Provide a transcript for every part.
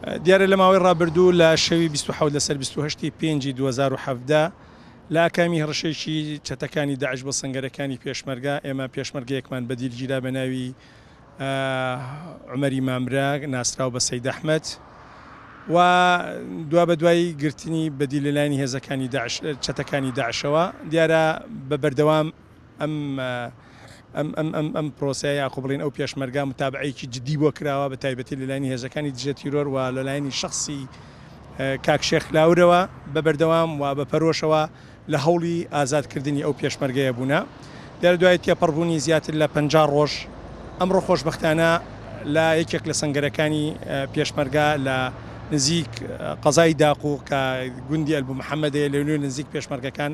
دیارە لە ماوەی ڕابردوو لە شەوی 27 لەسەر 28 ی پێنجی 2017 لە ئاکامی هەڕەشەیەکی چەتەکانی داعش بۆ سەنگەرەکانی پێشمەرگە، ئێمە پێشمەرگەیەکمان بە دیل گیرا بە ناوی عومەری مامرە ناسراو بە سەید ئەحمەد و دوابەدوای گرتنی بە دیل لەلایەنی هێزەکانی داعش چەتەکانی داعشەوە دیارە بە بەردەوام ئەم ئەم ئەم ئەم ئەم پرۆسەیە یاخۆ بڵێین ئەو پێشمەرگە متابعەیەکی جدی بۆ کراوە بە تایبەتی لەلایەنی هێزەکانی دژە تیرۆر و لەلایەنی شەخسی کاک شێخ لاورەوە بە بەردەوام و بە پەرۆشەوە لە هەوڵی ئازادکردنی ئەو پێشمەرگەیە بوونە. دیارە دوای تێپەڕبوونی زیاتر لە 50 ڕۆژ ئەمڕۆ خۆشبەختانە لە یەکێک لە سەنگەرەکانی پێشمەرگە لە نزیک قەزای داقوق کە گوندی ئەلبو محەمەدەیە لەوێ نزیک پێشمەرگەکان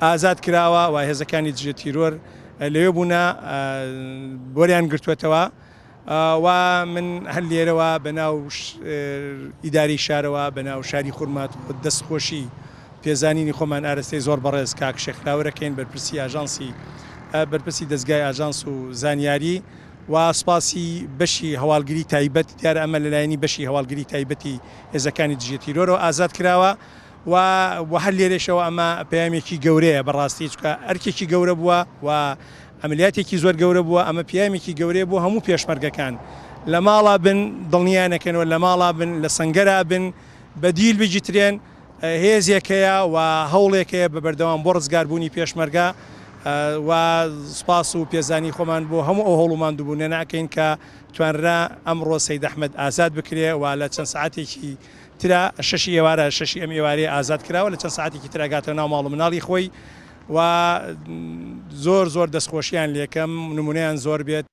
ئازاد کراوە و هێزەکانی دژە تیرۆر لەوێ بوونە بۆریان گرتووەتەوە و من هەر لێرەوە بە ناو ئیدارەی شارەوە بە ناو شاری خورماتووە دەستخۆشی پێزانینی خۆمان ئارەستەی زۆر بەڕێز کاک شێخ لاوەرەکەین بەرپرسی ئاژانسی بەرپرسی دەزگای ئاژانس و زانیاری و سوپاسی بەشی هەواڵگری تایبەت دیارە ئەمە لەلایەنی بەشی هەواڵگری تایبەتی هێزەکانی دژە تیرۆرەوە ئازاد کراوە و و هەر لێرەشەوە ئەمە پەیامێکی گەورەیە بەڕاستی چونکە ئەرکێکی گەورە بووە و عەمەلیاتێکی زۆر گەورە بووە ئەمە پیامێکی گەورەیە بۆ هەموو پێشمەرگەکان لە ماڵا بن دڵنیا نەکەنەوە لە ماڵا بن لە سەنگەرا بن بە دیل بگیترێن هێزێک هەیە و هەوڵێک هەیە بە بەردەوام بۆ ڕزگاربوونی پێشمەرگە و سوپاس و پێزانی خۆمان بۆ هەموو ئەو هەوڵ و ماندووبوونە ناکەین کە توانرا ئەمڕۆ سەید ئەحمەد ئازاد بکرێ و لە چەند سەعاتێکی ترا شەشی ئێوارە شەشی ئەم ئێوارەیە ئازاد کراوە لە چەند سەعاتێکی ترا گاتەوە ناو ماڵ و مناڵی خۆی و زۆر زۆر دەستخۆشیان لێکەم نمونەیان زۆر بێت.